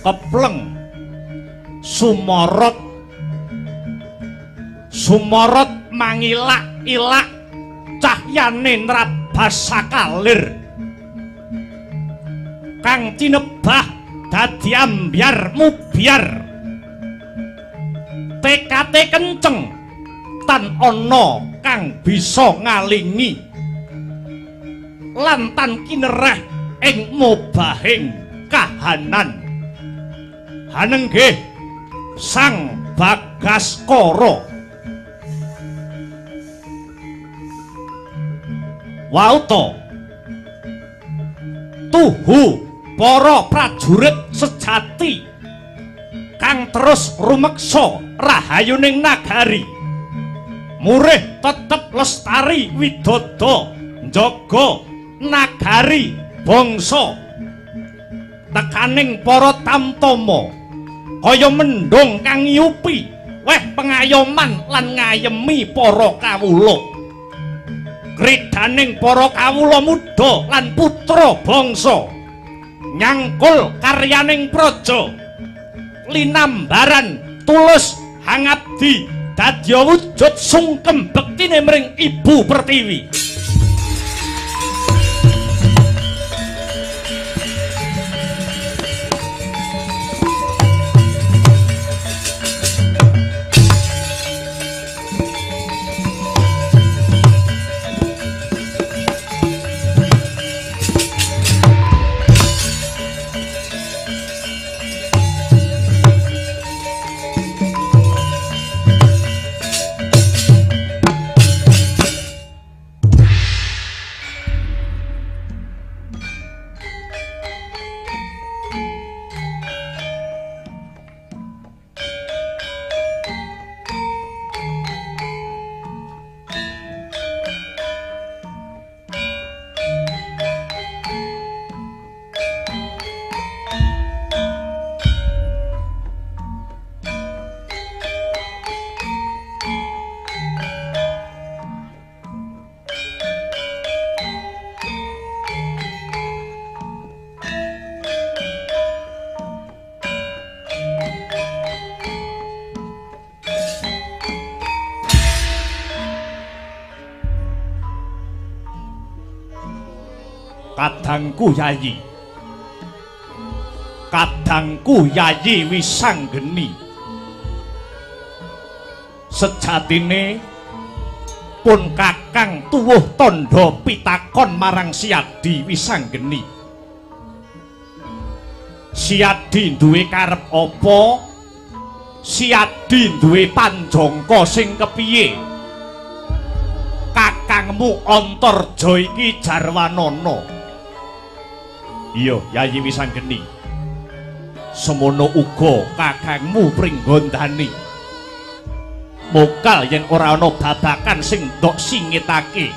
Kepleng sumorot sumorot mangilak-ilak cahyane nrabas sakalir kang tinebah dadi ambyar mubyar tekate kenceng tan ana kang bisa ngalingi lan tan kinereh ing mobahing kahanan. Hanenggih Sang Bagaskara. Wauta tuhu para prajurit sejati kang terus rumeksa rahayuning nagari murih tetep lestari widodo njaga nagari bangsa tekaning para tamtama kaya mendhung kang ngiyupi weh pengayoman lan ngayemi para kawula kridaning para kawula muda lan putra bangsa nyangkul karyaning praja linambaran tulus hangabdi dadya wujud sungkem bektine mring Ibu Pertiwi. Kadangku Yayi, kadangku Yayi Wisanggeni, sejatine pun kakang tuwuh tandha pitakon marang Siadi Wisanggeni. Siadi duwe karep apa? Siadi duwe panjangka sing kepiye? Kakangmu Antarja iki jarwanana. Iya, Yayi Wisanggeni. Semono uga kakangmu Pringgondani. Mokal yen ora ana babakan sing ndok singitake.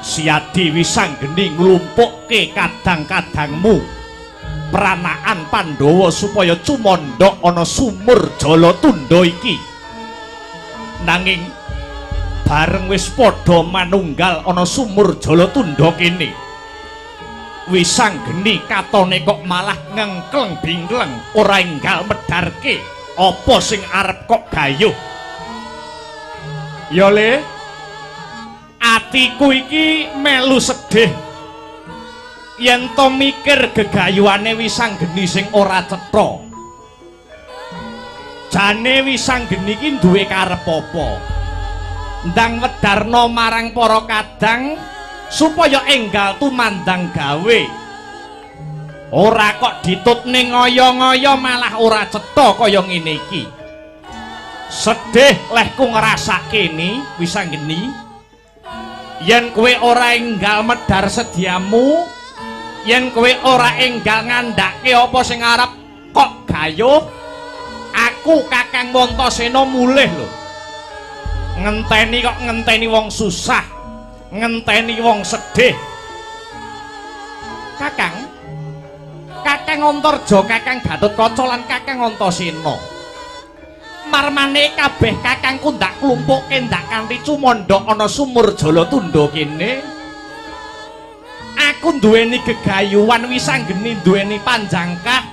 Siadi Wisanggeni nglumpukke kadang-kadangmu pranaan Pandhawa supaya cumandhak ana sumur Jalatunda iki. Nanging bareng wis padha manunggal ana sumur Jalatunda kene, Wisanggeni katone kok malah ngengkleng bingkleng ora enggal medharke apa sing arep kok gayuh. Ya le, atiku iki melu sedih yen to mikir gegayuhane Wisanggeni sing ora cetha. Jane Wisanggeni iki duwe karep apa? Ndang wedarna marang para kadang supaya enggal tumandang gawe. Ora kok ditutne ngoyo-ngoyo malah ora cetha kaya ngene iki. Sedih lehku ngrasake ni Wisanggeni, yen kowe ora enggal medhar sediamu, yen kowe ora enggal ngandhake apa sing arep kok gayuh, aku Kakang Antasena mulih lho. Ngenteni kok ngenteni wong susah, ngenteni wong sedih. Kakang, Kakang Antarja, Kakang Gatotkaca lan Kakang Antasena, marmane kabeh kakangku ndak klumpukke ndak kanthi cumandhak ana sumur Jalatunda kene. Aku duweni gegayuhan, Wisanggeni duweni panjangkah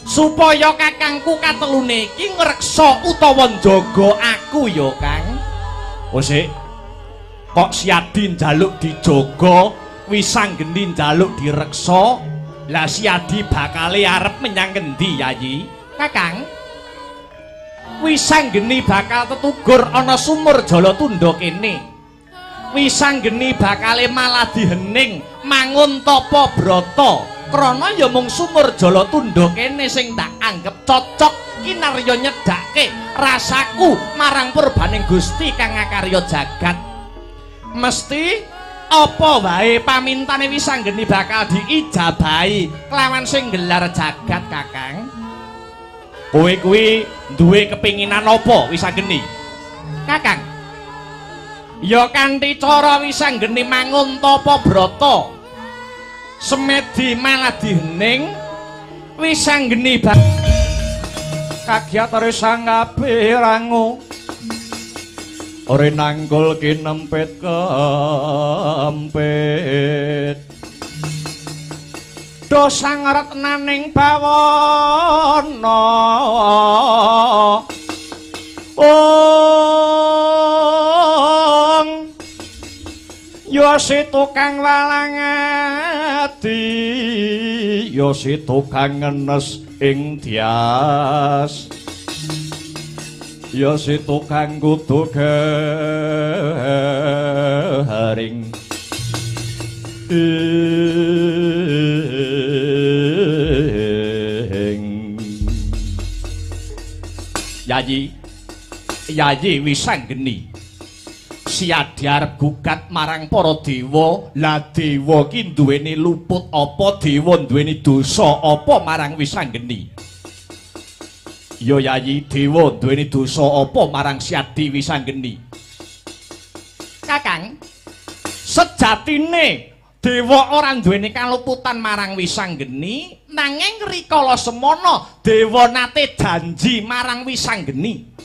Supaya kakangku katelune iki ngreksa utawa njaga aku ya, Kang. Oh sik. Kok Siadi njaluk dijaga, Wisanggeni njaluk direksa? Lah Siadi bakale arep menyang ngendi, Yayi? Kakang. Wisanggeni bakal tetugur ana sumur Jalatunda kene. Wisanggeni bakale malah dihening mangun tapa brata. Krana ya mung sumur Jalatunda kene sing tak anggep cocok kinarya nyedhake rasaku marang purbaning Gusti kang ngakarya jagat. Mesti apa wae pamintane Wisanggeni bakal diijabahi kelawan sing gelar jagat, Kakang. Kowe kuwi duwe kepinginan apa, Wisanggeni? Kakang. Ya kanthi cara Wisanggeni mangun tapa brata. Semedi malah dihening Wisanggeni kagyat resang kapirangu ore nanggul kinempit kempit dosa ngretnaning bawana ong ya si tukang walang ati ya si tukang ngenes ing dias ya si tukang kudu garing ing Yayi Yayi Wisanggeni Siadi arep gugat marang para dewa. Lah dewa ki duweni luput apa, dewa duweni dosa apa marang Wisanggeni? Ya Yayi, dewa duweni dosa apa marang Siadi Wisanggeni? Kakang, sejatine dewa ora duweni kaluputan marang Wisanggeni, nanging rikala semono dewa nate janji marang Wisanggeni.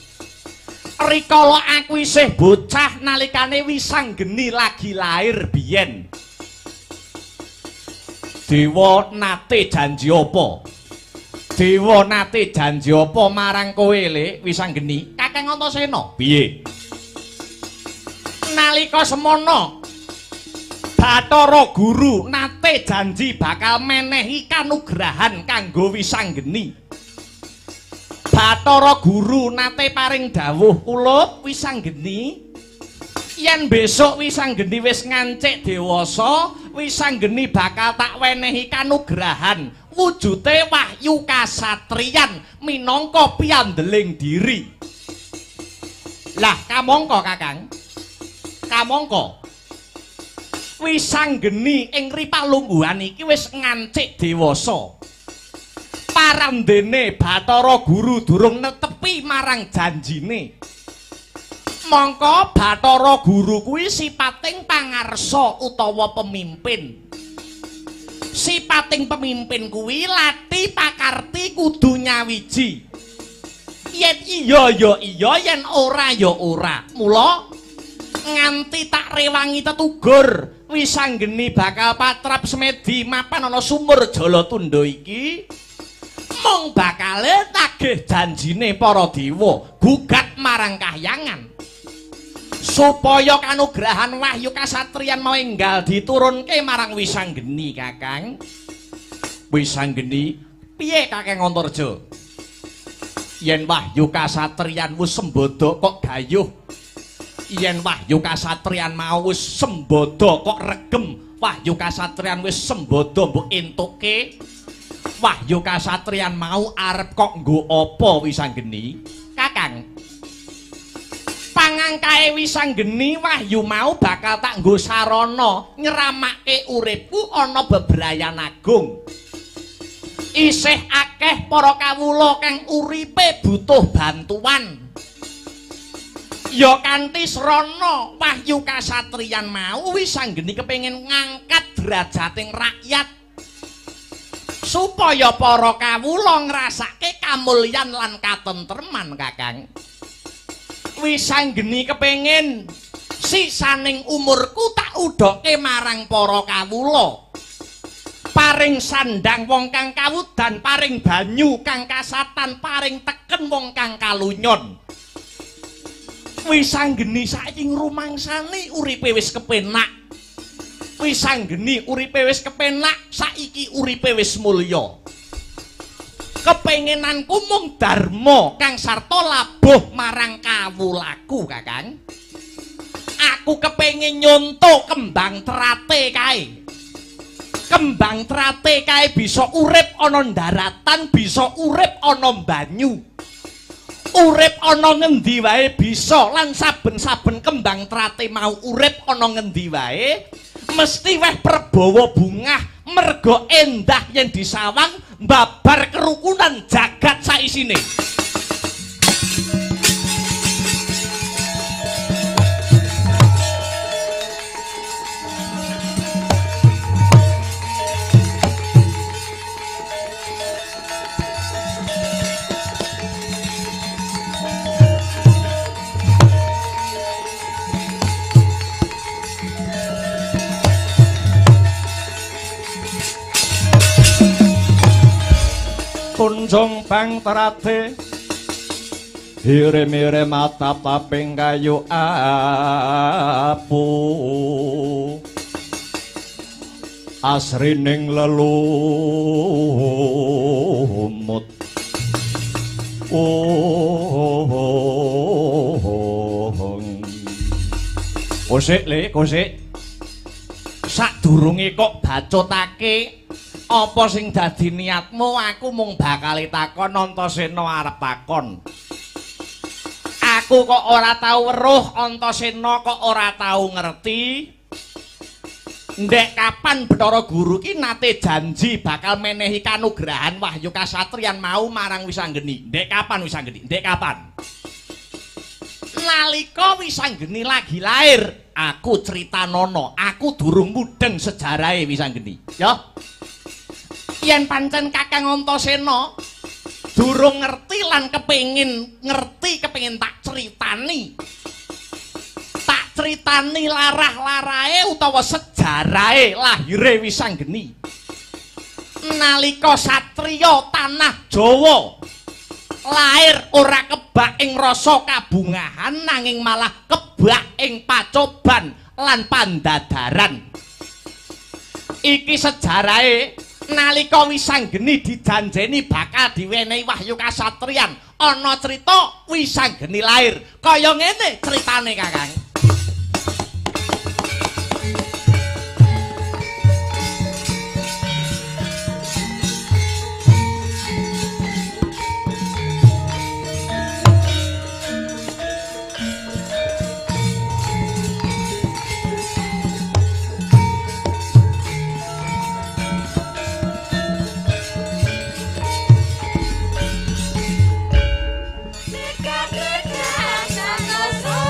Rikala aku isih bocah nalikane Wisanggeni lagi lair biyen. Dewa nate janji apa? Dewa nate janji apa marang kowe, Le Wisanggeni? Kakang Antasena. Piye? Nalika semono Bathara Guru nate janji bakal menehi kanugrahan kanggo Wisanggeni. Bathara Guru nate paring dawuh, "Kulup Wisanggeni, yen besok Wisanggeni wis ngancik dewasa, Wisanggeni bakal tak wenehi kanugrahan wujute wahyu kasatriyan minangka piandeling diri." Lah kamangka Kakang, kamangka Wisanggeni ing ripalungguhan iki wis ngancik dewasa. Parandene Bathara Guru durung netepi marang janjine. Mongko Bathara Guru kuwi sipating pangarsa utawa pemimpin. Sipating pemimpin kuwi lati pakarti kudu nyawiji. Yen iya ya iya, yen ora ya ora. Mula nganti tak rewangi tetugur Wisanggeni bakal patrap semedi mapan ana sumur Jalatunda iki. Mung bakale tagih janjine para dewa gugat marang kahyangan supaya kanugrahan wahyu kasatriyan mau enggal diturunke marang Wisanggeni. Kakang Wisanggeni, piye Kakang Antarja? Yen wahyu kasatriyan wis sembodo kok gayuh, yen wahyu kasatriyan mau wis sembodo kok regem, wahyu kasatriyan wis sembodo mbok entuke, wahyu kasatriyan mau arep kok nggo apa Wisanggeni? Kakang, pangangkae Wisanggeni wahyu mau bakal tak nggo sarana nyeramake uripku ana bebrayan agung. Isih akeh para kawula kang uripe butuh bantuan. Ya kanthi srana wahyu kasatriyan mau Wisanggeni kepengin ngangkat derajating rakyat supaya para kawula ngrasake kamulyan lan katentreman. Kakang Wisanggeni kepengin sisaning umurku tak udhoke marang para kawula. Paring sandang wong kang kawudan, paring banyu kang kasatan, paring teken wong kang kalunyon. Wisanggeni saiki ngrumangsani uripe wis kepenak. Wisanggeni uripe wis kepenak, saiki uripe wis mulya. Kepengenanku mung dharma kang sarta labuh marang kawulaku, Kakang. Aku kepengin nyonto kembang terate kae. Kembang terate kae bisa urip ana ndaratan, bisa urip ana banyu. Urip ana ngendi wae bisa, lan saben-saben kembang terate mau urip ana ngendi wae mesti weh perbawa bungah merga endah yen disawang mbabar kerukunan jagat saisine. Tunjung bang terate hirim-hirim atap-taping kayu apu asrining lelumut kosik le kosik sadurunge kok bacotake apa sing dadi niatmu, aku mung bakal takon Antasena arep takon. Aku kok ora tau weruh Antasena, kok ora tau ngerti. Ndek kapan Bathara Guru ki nate janji bakal menehi kanugrahan wahyu kasatriyan mau marang Wisanggeni. Ndek kapan Wisanggeni? Ndek kapan? Nalika Wisanggeni lagi lahir, aku critanono, aku durung mudheng sejarahe Wisanggeni. Ya. Yen pancen Kakang Antasena durung ngerti lan kepengin ngerti, kepengin tak critani. Tak critani larah-larahe utawa sejarahe lahire Wisanggeni. Nalika satriya tanah Jawa lair ora kebak ing rasa kabungahan nanging malah kebak ing pacoban lan pandadaran. Iki sejarahe nalika Wisanggeni dijanjeni bakal diwenehi wahyu kasatriyan, ana crita Wisanggeni lair. Kaya ngene critane, Kakang. Dekat-dekat santoso.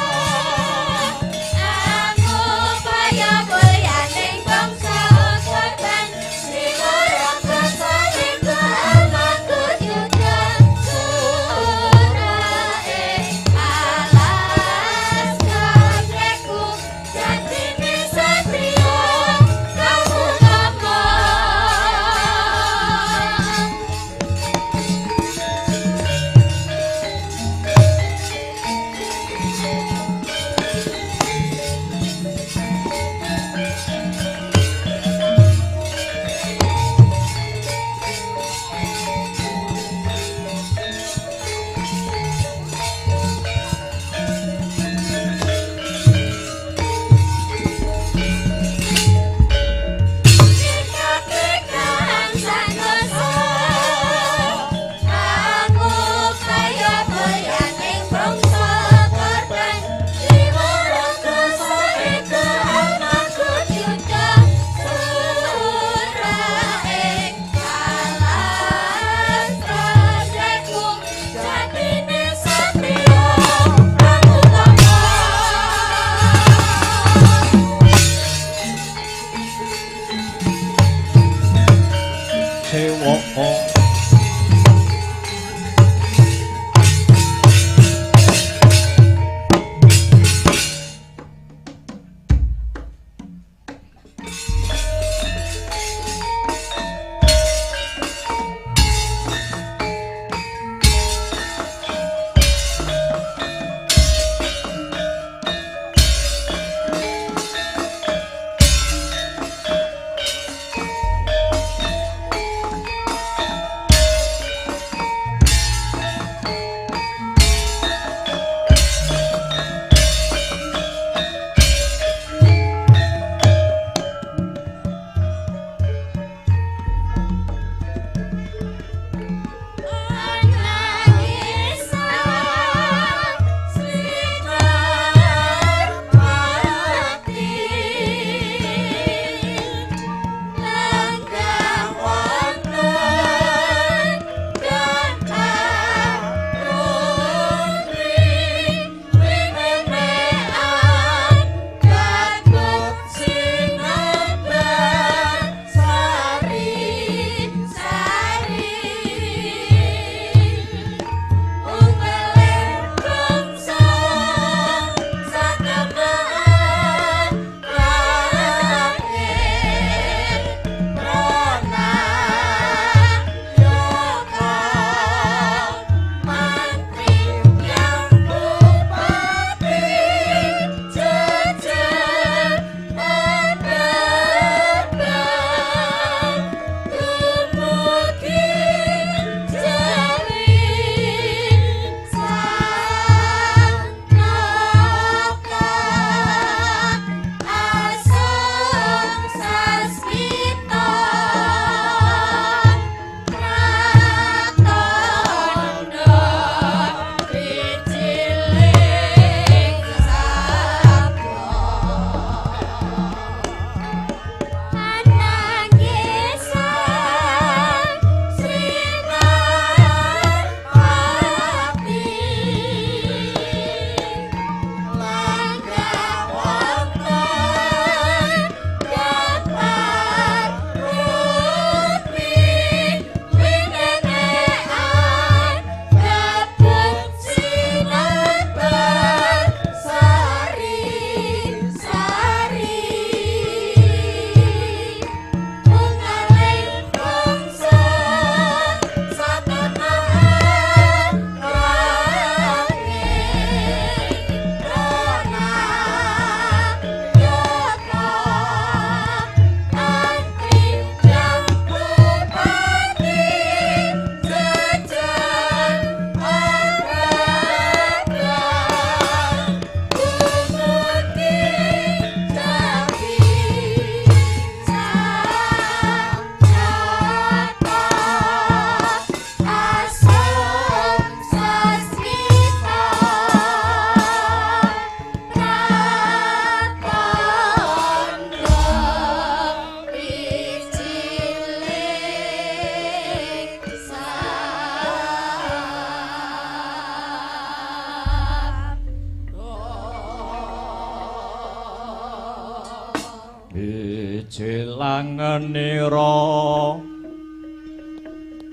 Wijilangenira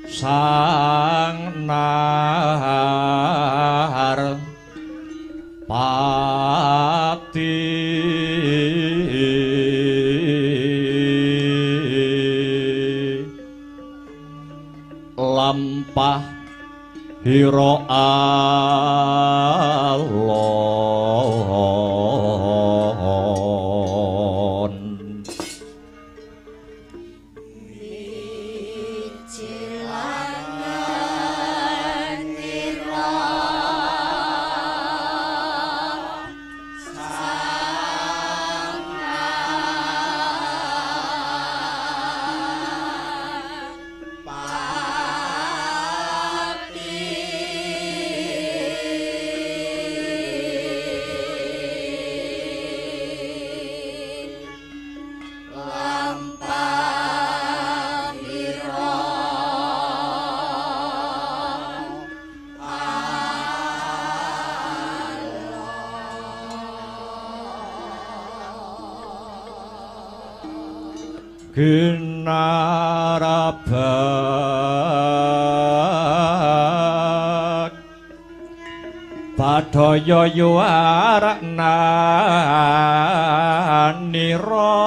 sang nar pati lampah hira alon. Ginarabak Badaya yuwarakna nira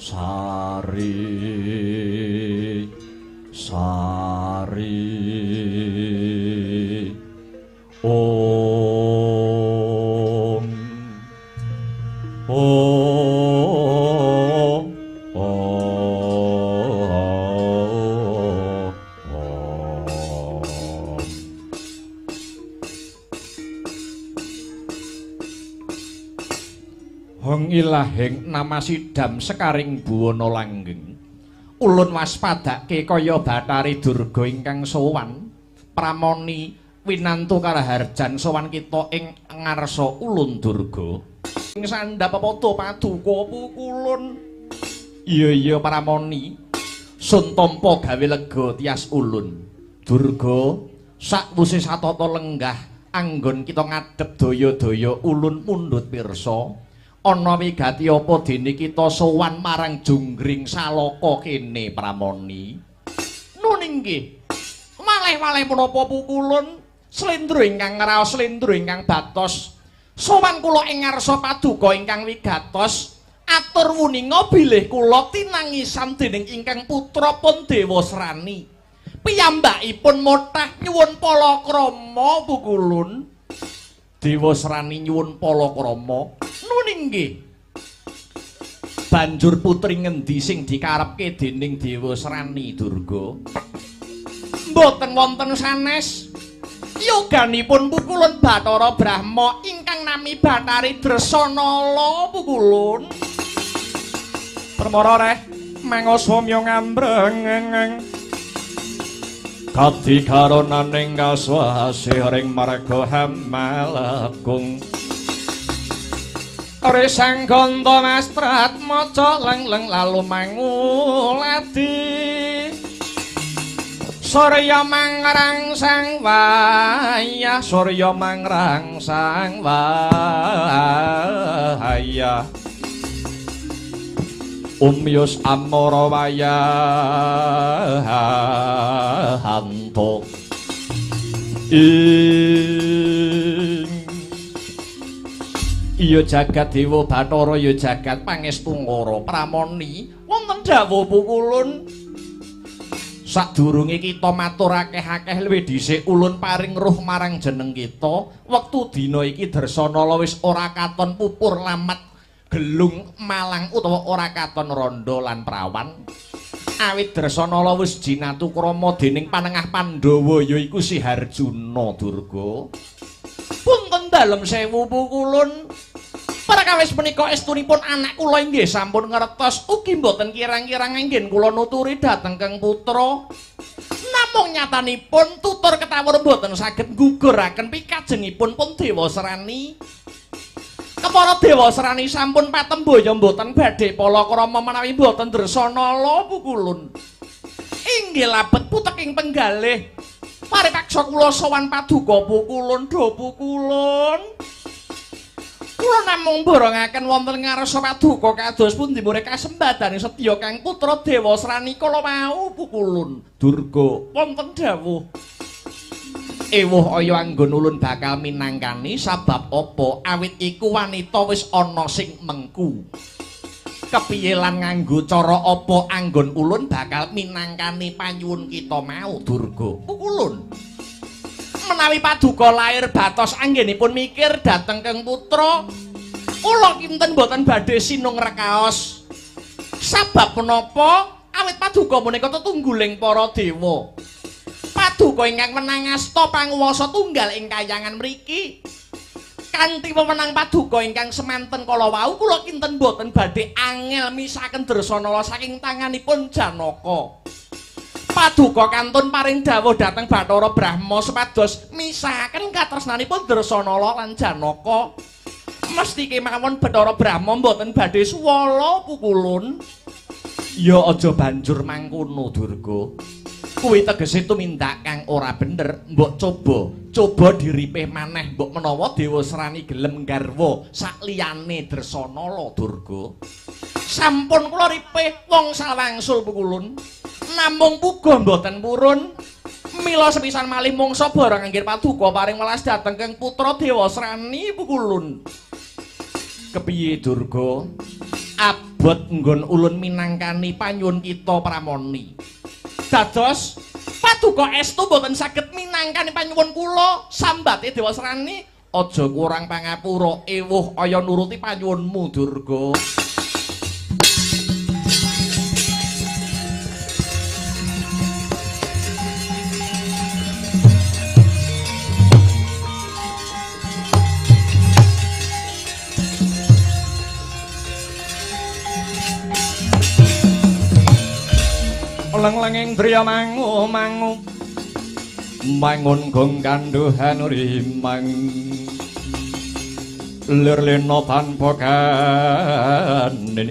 Sari Sari Om Om Om Hong ilahing nama sidam sekaring buwana langgeng. Ulun waspadake kaya Bathari Durga ingkang sowan pramoni winantu karaharjan sowan kita ing ngarsa ulun Durga. Ing sandhap pepodo paduka pukulun. Iya iya pramoni sun tampa gawe lega tias ulun. Durga sakwuse satata lenggah anggon kita ngadhep daya-daya ulun mundhut pirsa. Ana wigati apa dene kita sowan marang Junggring Salaka kene pramoni. Nun inggih. Malih-malih menapa pukulun slendro ingkang ngraos slendro ingkang batos. Sowan kula ing ngarsa paduka ingkang wigatos atur wuninga bilih kula tinangisan dening ingkang putra pun Dewasrani. Piyambakipun motah nyuwun palakrama pukulun. Dewasrani nyuwun palakrama. Nun inggih. Banjur putri ngendi sing dikarepke dening Dewasrani Durga? Mboten wonten sanes. Yoganipun pukulun Bathara Brahma ingkang nami Bathari Dresanala pukulun. Permara reh mangosomya ngambreng. Kadikaronaning kaswasih ring marga Hamalakung. Resang ganta mastrat maca leng-leng lalu manguladi. Surya mangrangsang wayah, surya mangrangsang wayah. Umyus amara wayahanto. Iya jagat Dewa Bathara ya jagat Pangestungkara Pramoni wonten dawuh pukulun. Sadurunge kita matur akeh-akeh luwih dhisik ulun paring roh marang jeneng kita. Wektu dina iki Dresanala wis ora katon pupur lamat gelung malang utawa ora katon randha lan prawan. Awit Dresanala wis jinatu krama dening panengah Pandhawa yaiku Si Harjuna Durga. Punten dalem sewu pukulun. Parakawis menika estunipun anak kula inggih sampun ngertos ugi mboten kirang-kirang anggen kula nuturi dhateng Kang Putra. Namung nyatanipun tutur ketawur mboten saged ngguguraken pikajengipun pun Dewasrani. Kepara Dewasrani sampun patembaya mboten badhe palakrama menawi mboten Dresanala pukulun. Inggih labet puteking penggalih. Paripaksa kula sowan paduka pukulun do pukulun. Kula namung borongaken wonten ngarsa paduka kados pundi mure kasembadane sedya Kang Putra Dewasrani kala wau pukulun. Durga wonten dawuh. Ewuh aya anggon ulun bakal minangkani sabab apa awit iku wanita wis ana sing mengku. Kepiye lan nganggo cara apa anggon ulun bakal minangkani panyuwun kita mau Durga pukulun. Menawi paduka lair batos anggenipun mikir dhateng Kang Putra, kula kinten boten badhe sinung rekaos. Sabab menapa awit paduka menika tetungguling para dewa. Paduka ingkang menang asta panguwasa tunggal ing kayangan mriki. Kanthi wewenang paduka ingkang semanten kala wau kula kinten boten badhe angel misaken Dresanala saking tanganipun Janaka. Paduka kantun paring dawuh dhateng Bathara Brahma supados misahaken katresnanipun Dresanala lan Janaka. Mesti kemawon Bathara Brahma mboten badhe suwala pukulun. Ya aja banjur mangkono Durga. Kuwi tegese tumindak kang ora bener, mbok coba diripih maneh mbok menawa Dewasrani gelem garwa sakliyane Dresanala Durga. Sampun kula ripih wong sawangsul pukulun. Namung puga mboten purun. Mila sepisan malih mangsa barang anggir paduka paring welas dhateng Kang Putra Dewasrani pukulun. Kepiye Durga? Abot nggon ulun minangkani panyuwun kita Pramoni. Dados paduka estu mboten saged minangkani panyuwun kula sambate Dewasrani aja kurang pangapura ewuh aya nuruti panyuwunmu Durga. Leng-lenging driya mangu mangu mangun gong kandhuhan rimang lir lena tanpa kanen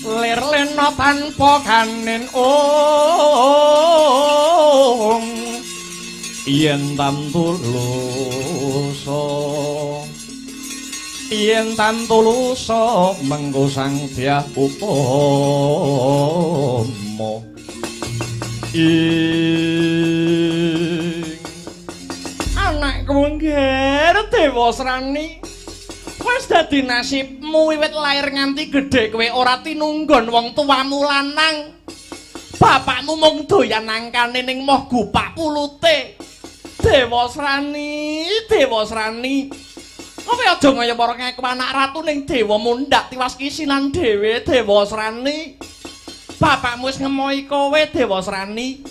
lir lena tanpa kanen ong yen tantulusa yen tantulusa mengko sang dyah upama ing anakku ngger Dewasrani wis dadi nasibmu wiwit lair nganti gedhe kowe ora tinunggon wong tuamu lanang. Bapakmu mung doyan angkane ning moh gupak pulute. Dewasrani, Dewasrani, kowe aja ngaya para ngaku anak ratu ning dewa mundhak tiwas kisinan dhewe Dewasrani. Bapakmu wis ngemohi kowe Dewasrani.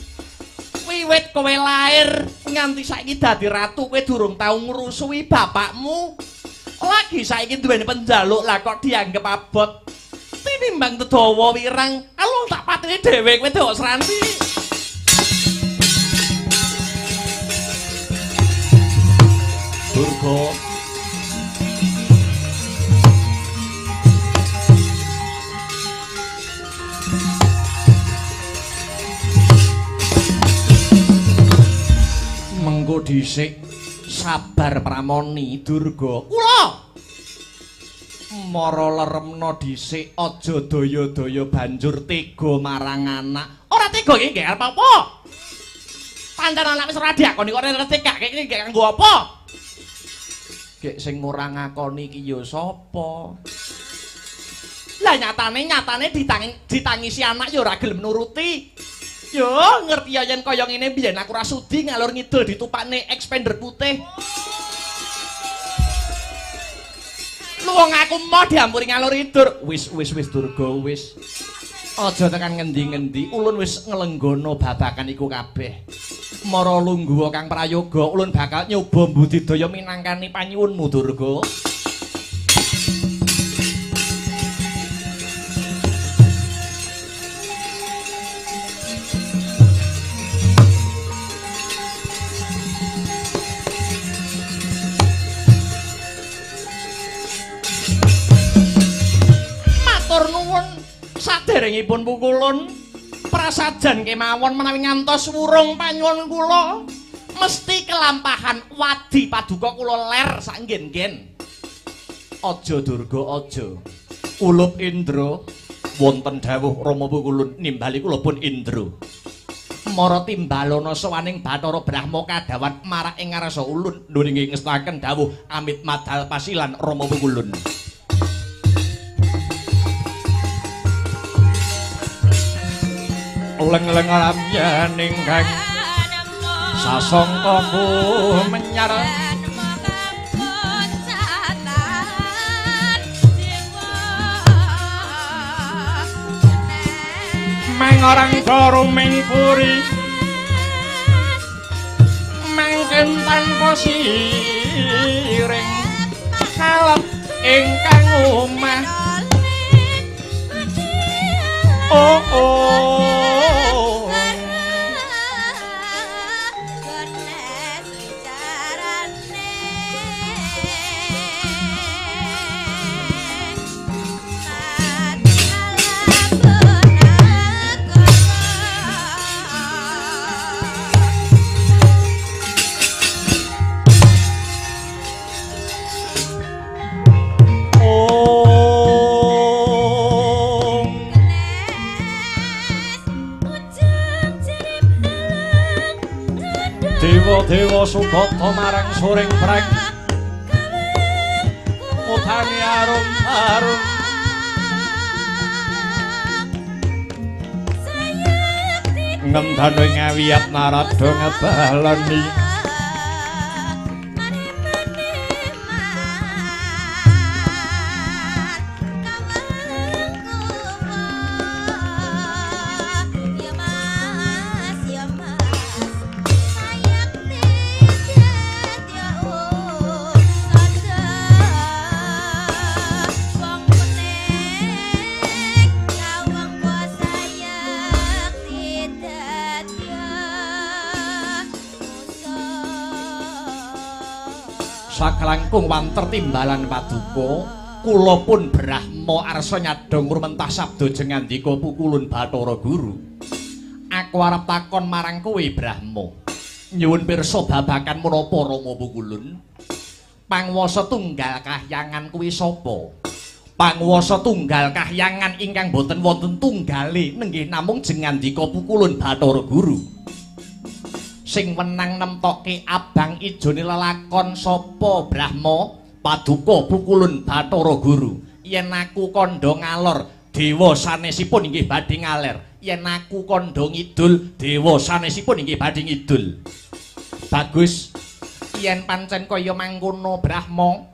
Wiwit kowe lair nganti saiki dadi ratu kowe durung tau ngrusuhi bapakmu. Lagi saiki duweni penjaluk lah kok dianggep abot. Tinimbang dedawa wirang, alung tak pateni dhewe kowe Dewasrani. Durga mengko dhisik sabar Pramoni Durga. Kula mara leremna dhisik aja daya-daya banjur tega marang anak. Ora tega iki nggih arep apa? Pancen anak wis ora diakoni kok ora tekake iki kanggo apa? Gek sing ora ngakoni iki ya sapa? Lah nyatane ditangisi anak ya ora gelem nuruti. Yo ngerti ya yen kaya ngene biyen aku ora sudi ngalor ngidul ditupakne Xpander putih. Lu wong aku mau diampuri ngalor ngidul. Wis wis wis Durga wis. Aja tekan ngendi-ngendi, ulun wis nglenggono babakan iku kabeh. Mara lungguh Kang Prayoga, ulun bakal nyoba mbudidaya minangkani panyuwunmu Durga. Matur nuwun saderengipun pukulun prasajan kemawon menawi ngantos wurung panyuwun kula mesti kelampahan wadi paduka kula ler sak nggen-nggen. Aja Durga aja. Ulup Indra wonten dawuh Rama Pukulun nimbali kula pun Indra. Mara timbalana sowaning Bathara Brahma kadhawan marak ing ngarsa ulun nduringi ngestaken dawuh amit madal pasilan Rama Pukulun. Leng-leng lamyaning kang sasangka menyar mangorang ruming puri mangken tanpa siring kalep ingkang omah. Oh oh Dewa sugata marang soring preng utangi arum arum ngendane ngawiyat narada ngebalani saklangkung wanter timbalan paduka kula pun Brahma arsa nyadong rumentah sabda jengandika pukulun Bathara Guru. Aku arep takon marang kowe Brahma, nyuwun pirsa babakan menapa Rama Pukulun? Panguwasa tunggal kahyangan kuwi sapa? Panguwasa tunggal kahyangan ingkang boten wonten tunggale nenggih namung jengandika pukulun Bathara Guru. Sing wenang nemtoke abang ijone lelakon sapa Brahma? Paduka pukulun Bathara Guru. Yen aku kandha ngalor, dewa sanesipun inggih badhe ngaler. Yen aku kandha ngidul, dewa sanesipun inggih badhe ngidul. Bagus. Yen pancen kaya mangkono Brahma,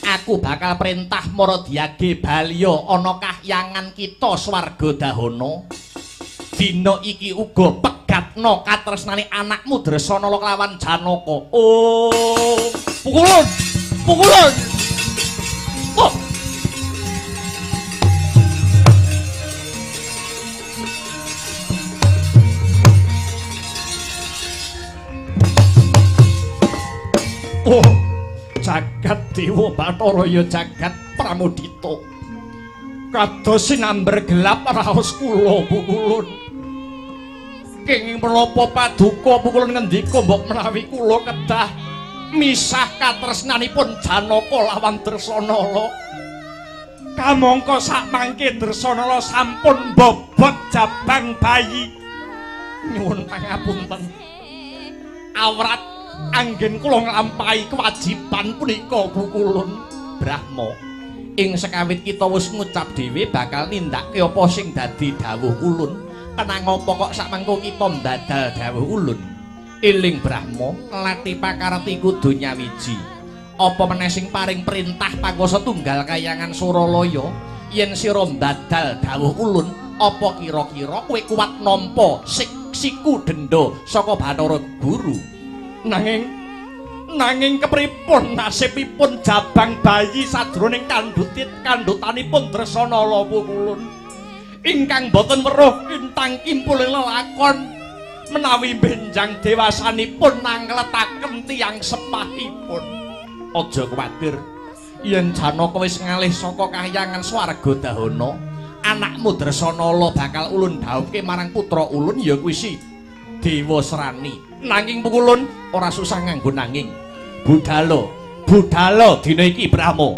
aku bakal perintah mara diage baliya ana kahyangan kita swarga dahana. Dina iki uga pegatno katresnane anakmu Dresanala kelawan Janaka. Oh, pukulun, pukulun. Oh. Oh, jagat Dewa Bathara ya jagat Pramudita. Kados sinamber gelap raos kula pukulun. Kenging menapa paduka pukulun ngendika mbok menawi kula kedah misah katresnanipun Janaka lawan Dresanala. Kamangka sakmangke Dresanala sampun mbobot jabang bayi. Nyuwun pangapunten. Awrat anggen kula nglampahi kewajiban punika pukulun Brahma. Ing sekawit kita wis ngucap dhewe bakal nindakake apa sing dadi dawuh ulun. Kenang apa kok sakmengko kita mbadal dawuh ulun? Eling Brahma, lati pakarti kudu nyawiji. Apa meneh sing paring perintah panguwasa tunggal kayangan Suralaya yen sira mbadal dawuh ulun, apa kira-kira kowe kuat nampa siku denda saka Bathara Guru? Nanging kepripun nasibipun jabang bayi sajroning kandhutanipun Dresanala pukulun ingkang boten weruh intang kimpuling lelakon menawi benjang dewasanipun nangletaken tiyang sepahipun. Aja kuwatir yen Janaka wis ngalih saka kahyangan swarga dahana, anakmu Dresanala bakal ulun dhawuhke marang putra ulun ya kuwi si Dewa Serani. Nanging pukulun ora susah nganggo nanging. Budhalo, budhalo dina iki Brahma.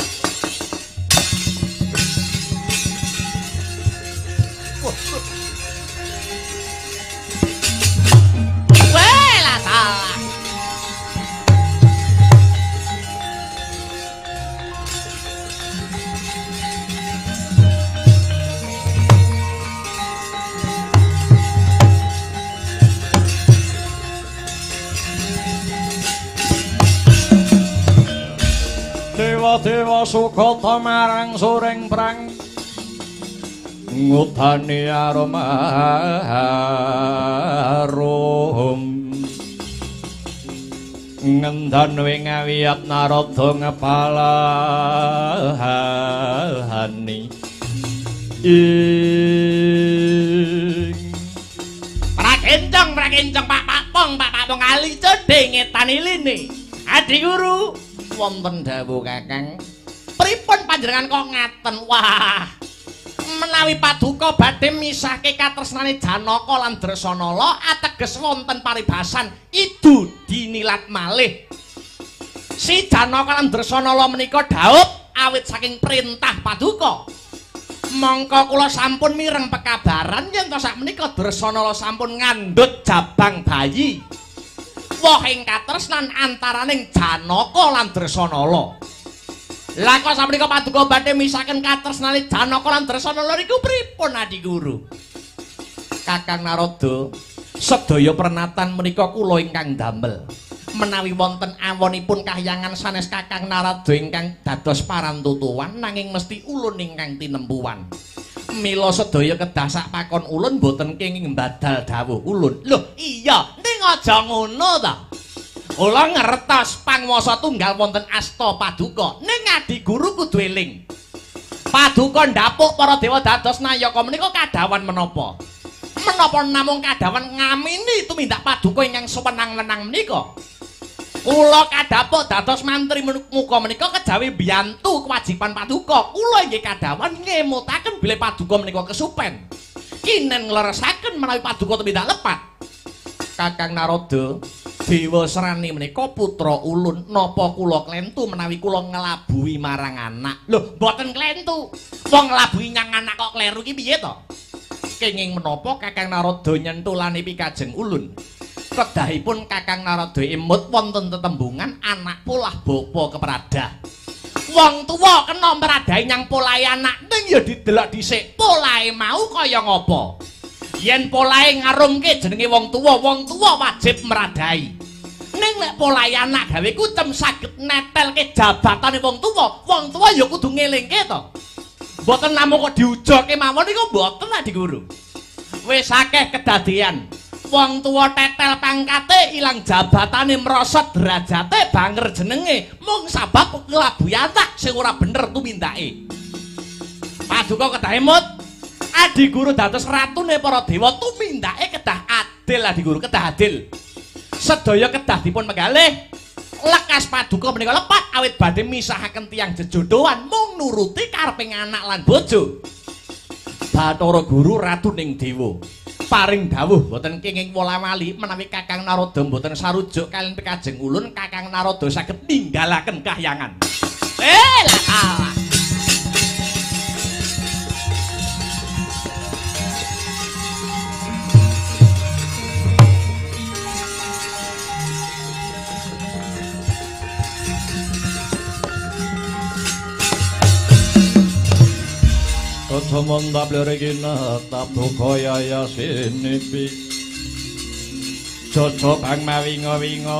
Weh, salah. Dewa-dewa sukata marang suring prang ngudani aroma arum ngendan wing awiyat Narada ngepalahani ing prakencong prakencong Pak Pakpong Pak Pakpong ali cedhe ngetan iline. Adi guru wonten dawuh Kakang, pripun panjenengan kok ngaten? Wah, menawi paduka badhe misahke katresnane Janaka lan Dresanala ateges wonten paribasan idu dinilat malih. Si Janaka lan Dresanala menika dhaup awit saking perintah paduka. Mongko kula sampun mireng pekabaran yen to sakmenika Dresanala sampun ngandhut jabang bayi. Woh ing katresnan antaraning Janaka lan Dresanala. Lah kok sakmenika paduka badhe misahaken katresnane Janaka lan Dresanala niku pripun Adi Guru? Kakang Narada, sedaya pernatan menika kula ingkang damel. Menawi wonten awonipun kahyangan sanes Kakang Narada ingkang dados parantutuwan nanging mesti ulun ingkang tinempuwan. Mila sedaya kedah sak pakon ulun boten kenging mbadal dawuh ulun. Loh, iya, ning aja ngono ta. Kula ngertos panguwasa tunggal wonten asta paduka, ning Adi Guru kudu eling. Paduka ndapuk para dewa dados nayaka menika kadhawan menapa? Menapa namung kadhawan ngamini tumindak paduka ingkang sewenang-wenang menika? Kula kadhapuk dados mantri muka menika kejawi mbiyantu kewajiban paduka. Kula inggih kadhawan ngemutaken bilih paduka menika kesupen. Kinen ngleresaken menawi paduka tumindak lepat. Kakang Narada, Dewa Serani menika putra ulun, napa kula klentu menawi kula nglabuhi marang anak? Lho, mboten klentu. Wong nglabuhi nyang anak kok kleru iki piye to? Kenging menapa Kakang Narada nyentulane pikajeng ulun? Kedahipun Kakang Narada emut wonten tetembungan anak polah bapa kepradah. Wong tuwa kena mradahi nyang polahe anak, ning ya didelok dhisik polahe mau kaya ngapa. Yen polahe ngarumke jenenge wong tuwa wajib mradahi. Ning nek polahe anak gawe kucem saged netelke jabatane wong tuwa ya kudu ngelingke to. Mboten namung kok diujoke mawon niku mboten Adi Guru. Wis akeh kedadean wong tuwa tetel pangkate ilang jabatane merosot derajate banger jenenge mung sabab nglabuhi anak sing ora bener tumindake. Paduka kedah emut Adi Guru dados ratune para dewa tumindake kedah adil Adi Guru, kedah adil. Sedaya kedah dipun penggalih. Lekas paduka menika lepat awit badhe misahaken tiyang jejodohan mung nuruti kareping anak lan bojo. Bathara Guru ratuning dewa paring dawuh boten kenging wola-wali menawi Kakang Narada boten sarujuk kaliyan pikajeng ulun, Kakang Narada saged ninggalaken kahyangan. Lah salah. Kaca mandap lir kinetap duka yayasinipi Jojo bang mawinga-winga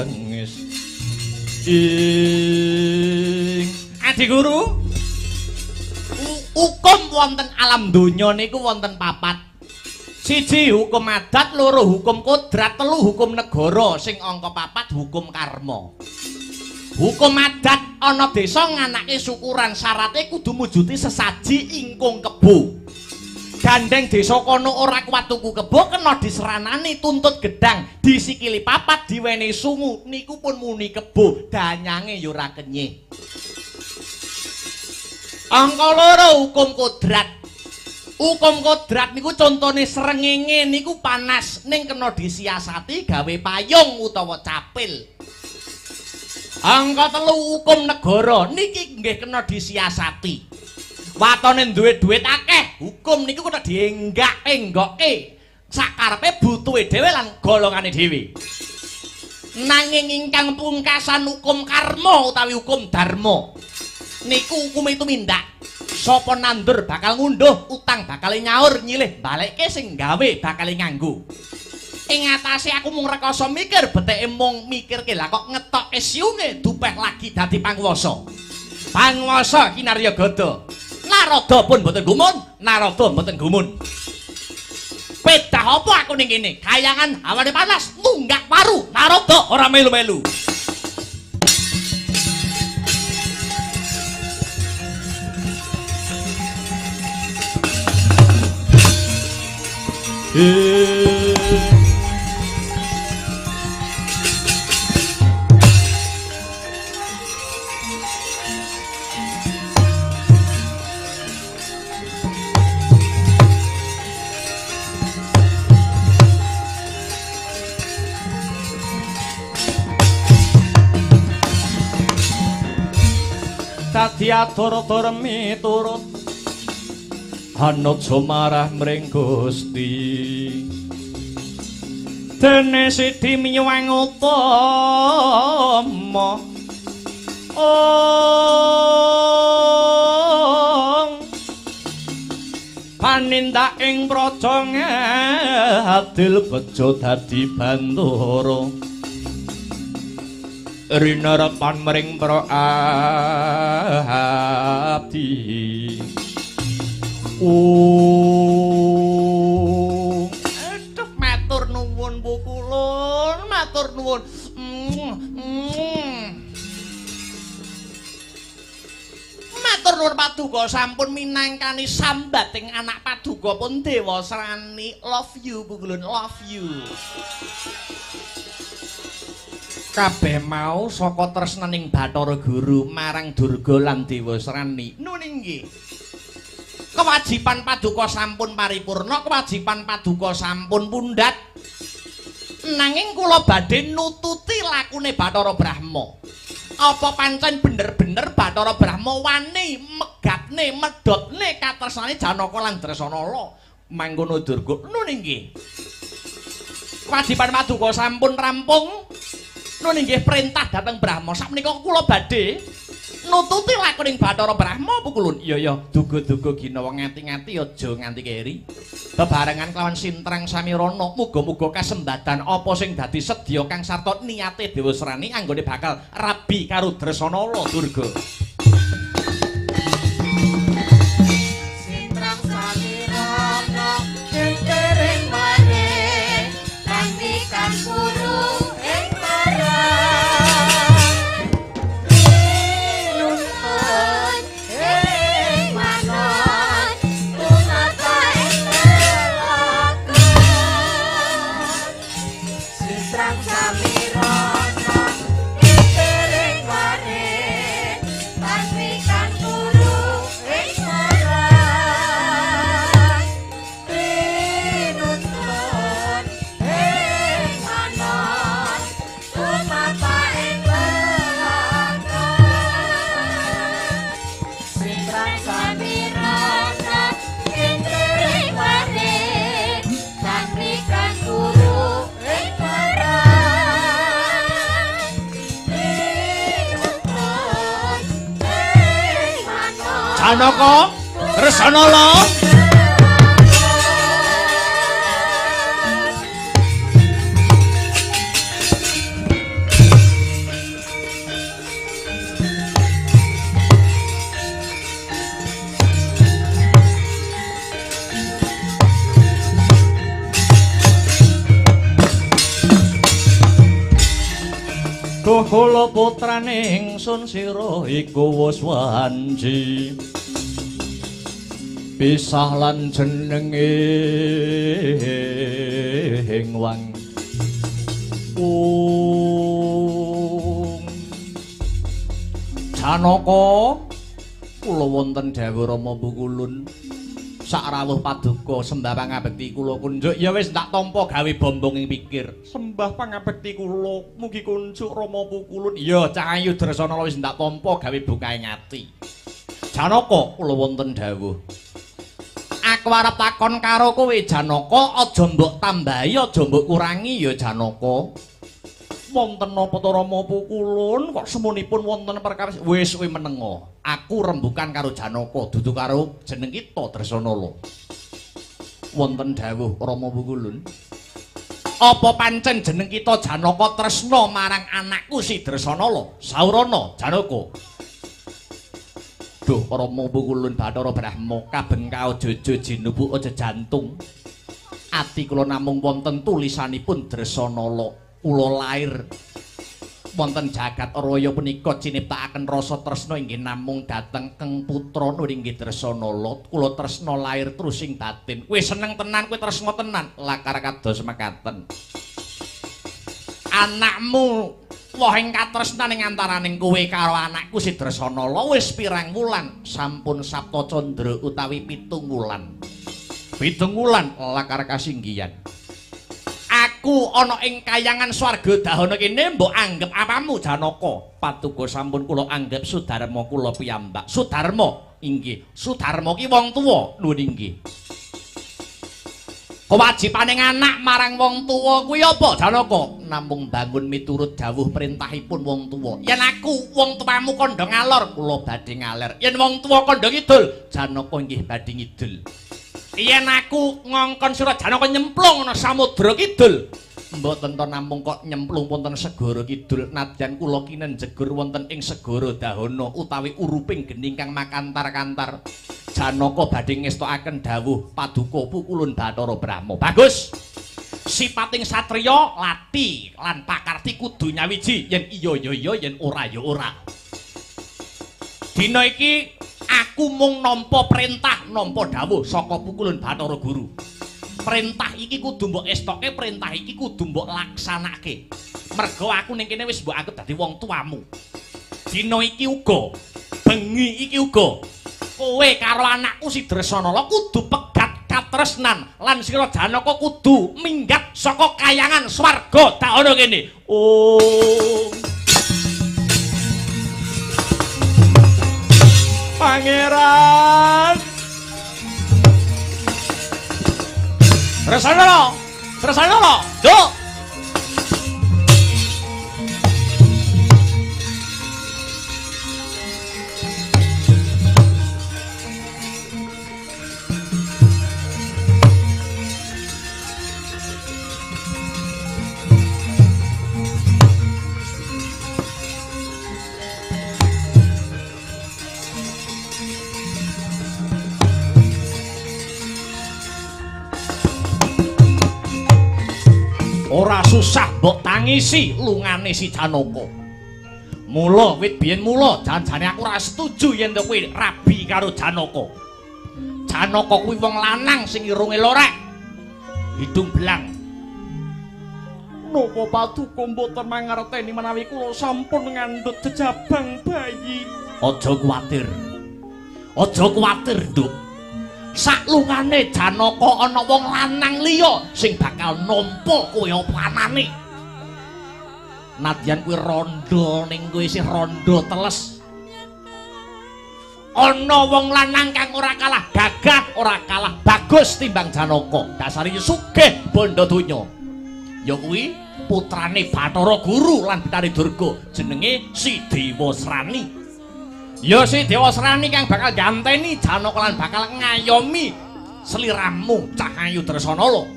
wengis ing Adi Guru, hukum wonten alam donya niku wonten papat. Siji hukum adat, loro hukum kodrat, telu hukum negara, sing angka papat hukum karma. Hukum adat ana desa nganake syukuran, syarate kudu mujuti sesaji ingkung kebo. Gandeng desa kono ora kuat tuku kebo, kena diseranani tuntut gedang, disikili papat, diwenehi sungu, niku pun muni kebo, danyange ya ora kenyih. Angka loro hukum kodrat. Hukum kodrat niku contone srengenge niku panas ning kena disiasati gawe payung utawa capil. Angka telu hukum negara niki nggih kena disiasati. Watone duwe duit akeh, hukum niku kena dienggak-enggokke sakarepe butuhe dhewe lan golongane dhewe. Nanging ingkang pungkasan hukum karma utawi hukum dharma niku hukume tumindak. Sapa nandur bakal ngunduh, utang bakal nyaur, nyilih balekke sing gawe bakal nganggo. Ing atase aku mung rekoso mikir, beteke mung mikirke lah kok ngetoke siunge dupeh lagi dadi panguwasa. Panguwasa kinarya gada. Narada pun mboten gumun, Narada mboten gumun. Pedah apa aku ning kene? Kayangan hawane panas, nunggak waru, Narada ora melu-melu. Dadi atur-atur miturut anuja marah mring Gusti. Dene sidi miyuwang utama ong panindak ing praja ngadil bejo dadi bantara rinerepan mring para abdi. Aduh, matur nuwun Bu Kulun, matur nuwun. Matur nuwun Paduka sampun minangkani sambating anak Paduka pun Dewasrani. Love you Bu Kulun, love you. Kabeh mau saka tresnaning Bathara Guru marang Durga lan Dewasrani. Nun inggih. Kewajiban Paduka sampun paripurna, kewajiban Paduka sampun pundhat. Nanging kula badhe nututi lakune Bathara Brahma. Apa pancen bener-bener Bathara Brahma wani megatne, medhotne katresnane Janaka lan Dresanala? Mangkono Durga. Nun inggih. Kewajiban Paduka sampun rampung. Nun inggih perintah dhateng Brahma. Sakmenika kula badhe nututi lakuning Bathara Brahma Bu Kulun. Iya ya, duga-duga ginawa ngati-ngati aja nganti keri. Bebarengan kelawan Sintrang Samirana, muga-muga kasembadan apa sing dadi sedya kang sarta niate Dewasrani anggone bakal rabi karo Dresanala Durga. Sintrang Samirana kengkering mare kang guru ing Samirana, kengkering mare. Janaka, Dresanala. Duh kula putrane ingsun sira iku wis wanci pisah lan jenenge ing wang Janaka kula wonten dawuh Rama Pukulun sakrawuh paduka sembah pangabekti kula kunjuk. Ya wis tak tampa gawe bombong ing pikir. Sembah pangabekti kula mugi kunjuk Rama Pukulun. Ya cah ayu Dresanala wis tak tampa gawe bukae ati. Janaka kula wonten dawuh. Aku arep takon karo kowe Janaka, aja mbok tambahi aja mbok kurangi ya Janaka. Wonten napa to Rama Pukulun kok semunipun wonten perkawis? Wis kowe menengo. Aku rembukan karo Janaka dudu karo jeneng kita Dresanala. Wonten dawuh Rama Pukulun. Apa pancen jeneng kita Janaka tresna marang anakku si Dresanala? Saurana Janaka. Duh Rama Pukulun Bathara Brahma kabeng kaojojo jinubu aja jantung. Ati kula namung wonten tulisanipun Dresanala. Kula lair wonten jagat raya punika ciniptakaken rasa tresna inggih namung dhateng keng putra inggih Dresanala. Kula tresna lair terus ing batin. Kowe seneng tenan, kowe tresna tenan. Lakar kados mekaten. Anakmu wohing katresnan ing antaraning kowe karo anakku si Dresanala wis pirang wulan? Sampun Sapta Candra utawi 7 wulan. 7 wulan lakar kasinggihan. Aku ana ing kayangan swarga dahana kene mbok anggep apamu Janaka? Patuko sampun kula anggep Sudarma kula piyambak. Sudarma inggih. Sudarma ki wong tuwa. Nuwun inggih. Kewajibane anak marang wong tuwa kuwi apa Janaka? Namung bangun miturut dawuh perintahipun wong tuwa. Yen aku wong tuamu kandha ngalor, kula badhe ngaler. Yen wong tuwa kandha ngidul, Janaka inggih badhe ngidul. Yen aku ngongkon sira Janaka nyemplung ana samudra kidul, mboten to namung kok nyemplung wonten segara kidul, nadyan kula kinenjegur wonten ing segara dahana utawi uruping geni kang makantar-kantar. Janaka badhe ngestokaken dawuh paduka Pukulun Bathara Brahma. Bagus. Sipating satriya lati lan pakarti kudu nyawiji, yen iya ya iya, yen ora ya ora. Dina iki aku mung nampa perintah, nampa dawuh saka Pukulun Bathara Guru. Perintah iki kudu mbok estoke, perintah iki kudu mbok laksanake. Mergo aku ning kene wis mbok anggep dadi wong tuamu. Dina iki uga, bengi iki uga, kowe karo anakku si Dresanala kudu pegat katresnan lan sira Janaka kudu minggat saka kayangan swarga dahana kene. Oh. Pangeran Dresanala, Dresanala, nduk. Ora susah mbok tangisi lungane si Janaka. Mula wit biyen mula jan-jane aku ora setuju yen to kowe rabi karo Janaka. Janaka kuwi wong lanang sing irunge lorek, hidung belang. Napa paduka mboten mangerteni menawi kula sampun ngandhut jejabang bayi? Aja kuwatir. Aja kuwatir, Nduk. Saklungane Janaka ana wong lanang liya sing bakal nampa kowe apa anane. Nadyan kuwi rondo ning kowe isih rondo teles. Ana wong lanang kang ora kalah gagah, ora kalah bagus timbang Janaka. Dasare sugih bondo donya. Ya kuwi putrane Bathara Guru lan Bathari Durga, jenenge Si Dewasrani. Ya si Dewasrani kang bakal ganteni Janaka lan bakal ngayomi sliramu Cahayu Dresanala.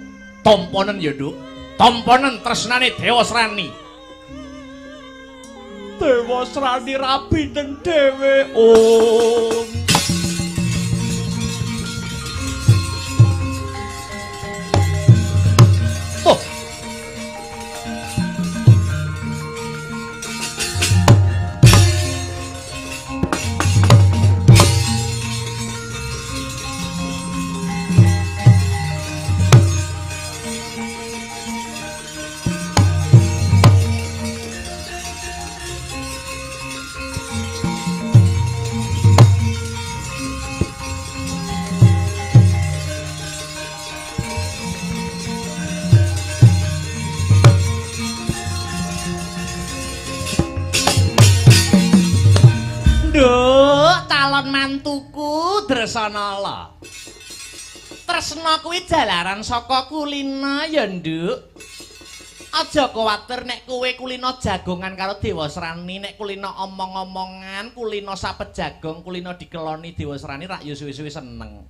Tomponen ya, Nduk. Tomponen tresnane Dewasrani. Dewasrani rabi den dhewe om. Oh. Calon mantuku Dresanala. Tresna kuwi jalaran saka kulina ya, Nduk. Aja kuwatir nek kowe kulina jagongan karo Dewasrani, nek kulina omong-omongan, kulina sapet jagong, kulina dikeloni Dewasrani rak ya suwe-suwe seneng.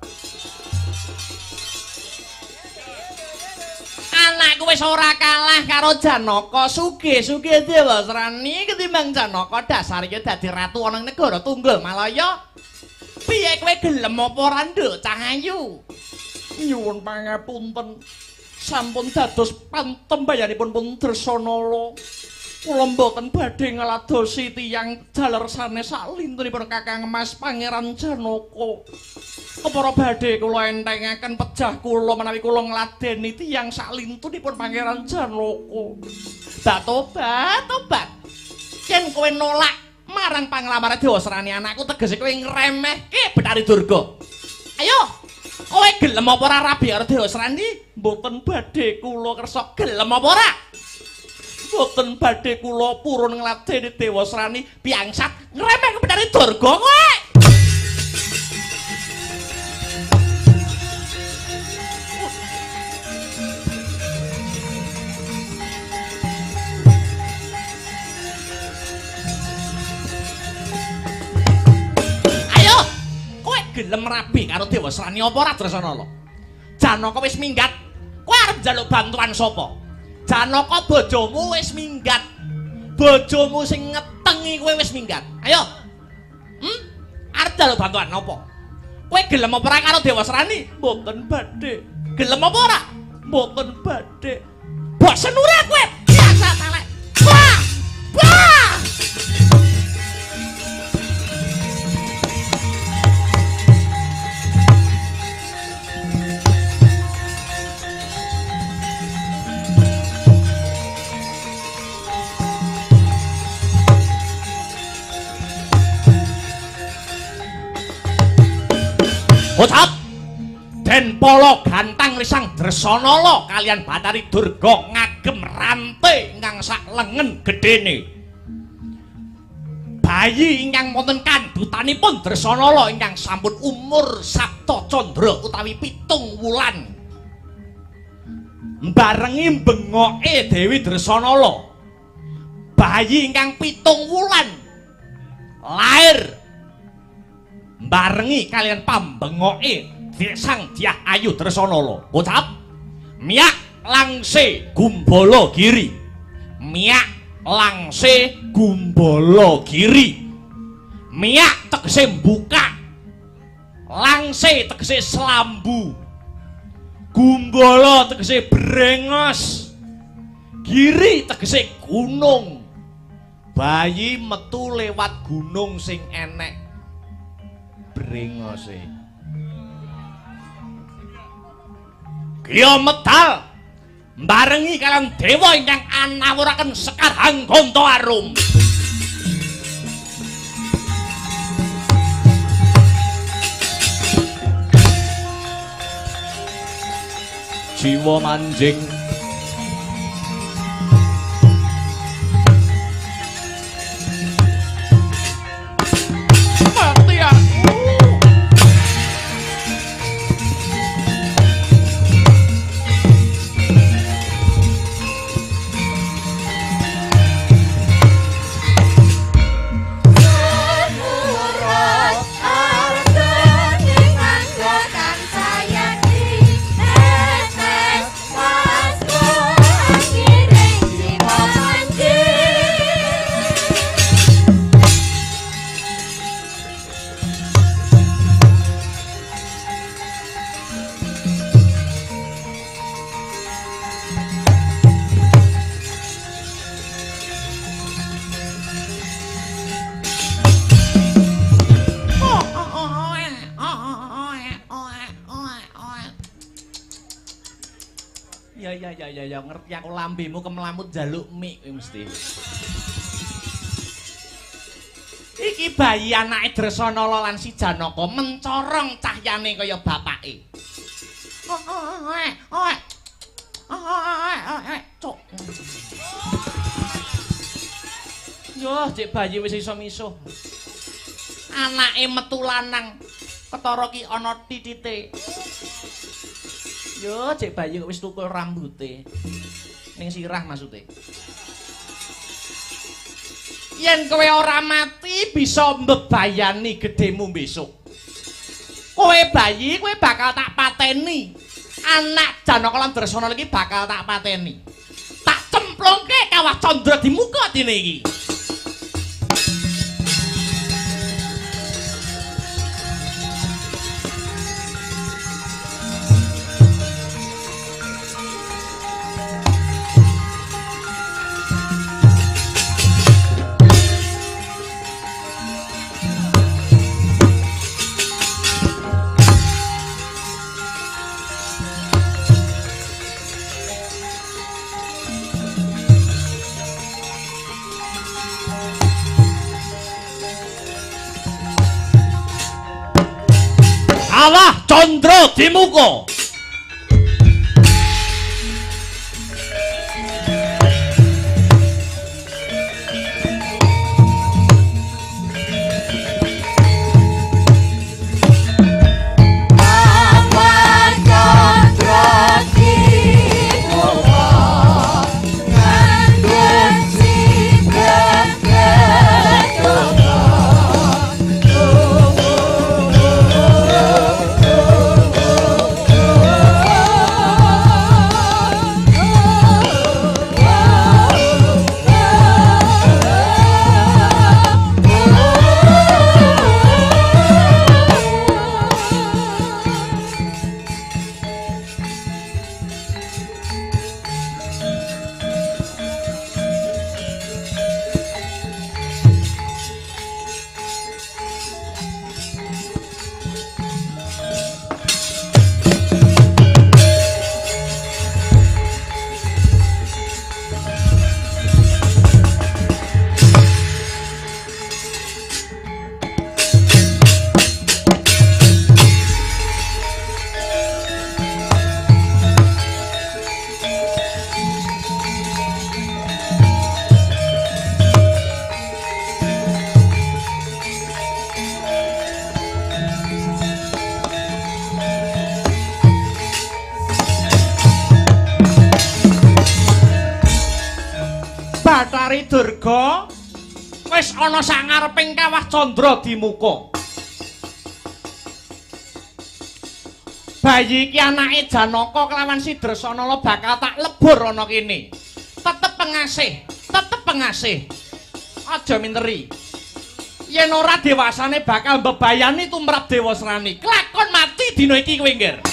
Anakku wis ora kalah karo Janaka, sugih-sugih Dewasrani ketimbang Janaka dasar ya dadi ratu ana ing negara Tunggul Malaya. Piye kowe gelem apa ora, Nduk Cahayu? Nyuwun pangapunten. Sampun dados pantembayanipun pun Dresanala. Kula mboten badhe ngladosi tiyang jaler sanes salintunipun Kakang Mas Pangeran Janaka. Kepara badhe kula entengaken pejah kula menawi kula ngladeni tiyang salintunipun Pangeran Janaka. Bak tobat, tobat. Yen kowe nolak marang panglamare Dewasrani anakku tegese kowe ngremehke Bathari Durga. Ayo, kowe gelem apa ora rabi karo Dewasrani? Mboten badhe kula kersa gelem apa ora? Mboten badhe kula purun ngladeni Dewasrani piangsat ngremehke Bathari Durga kowe. Ayo, kowe gelem rabi karo Dewasrani apa ora Dresanala? Janaka wis minggat, kowe arep njaluk bantuan sapa? Janaka bojomu wis minggat. Bojomu sing ngetengi kowe wis minggat. Ayo. Arep njaluk bantuan apa? Kowe gelem apa ora karo Dewasrani? Mboten badhe. Gelem apa ora? Mboten badhe. Bosen ora kowe? Biasa talek. Wah! Wah! Bocap Den Pala gantang risang Dresanala kalian Bathari Durga ngagem rante ingkang sak lengen gedene. Bayi ingkang wonten kandhutanipun Dresanala ingkang sampun umur Sapta Candra utawi 7 wulan. Mbarengi bengoke Dewi Dresanala. Bayi ingkang 7 wulan lair barengi kalian pambengoke Sang Dyah Ayu Dresanala. Bocap miak langse gumbala giri. Miak langse gumbala giri. Miak tegese buka, langse tegese selambu, gumbala tegese brengos, giri tegese gunung. Bayi metu lewat gunung sing enek brengose. Griya medal mbarengi kalian dewa ingkang anawuraken sekar hanggonta arum. Jiwa manjing mati aku. Ya ya ya ngerti aku lambemu kemlamut njaluk mik kowe mesti. Iki bayi anake Dresanala lan si Janaka mencorong cahyane kaya bapake. Cuk. Yo, cek bayi wis iso misuh. Anake metu lanang, ketara ki ana titite. Yo, cek bayi wis tukul rambute. Ning sirah maksude. Yen kowe ora mati bisa mbebayani gedhemu besok. Kowe bayi, kowe bakal tak pateni. Anak Janaka lan Dresanala iki bakal tak pateni. Tak cemplungke kawah candra di muka dene iki. Alah Candra Dimuka. Bathari Durga wis ana sangareping kawah Candra Dimuka. Bayi iki anake Janaka kelawan si Dresanala bakal tak lebur ana kene. Tetep pengasih, tetep pengasih. Aja minteri. Yen ora dewasane bakal mbebayani tumrap Dewasrani. Kelakon mati dina iki kowe, Ngger.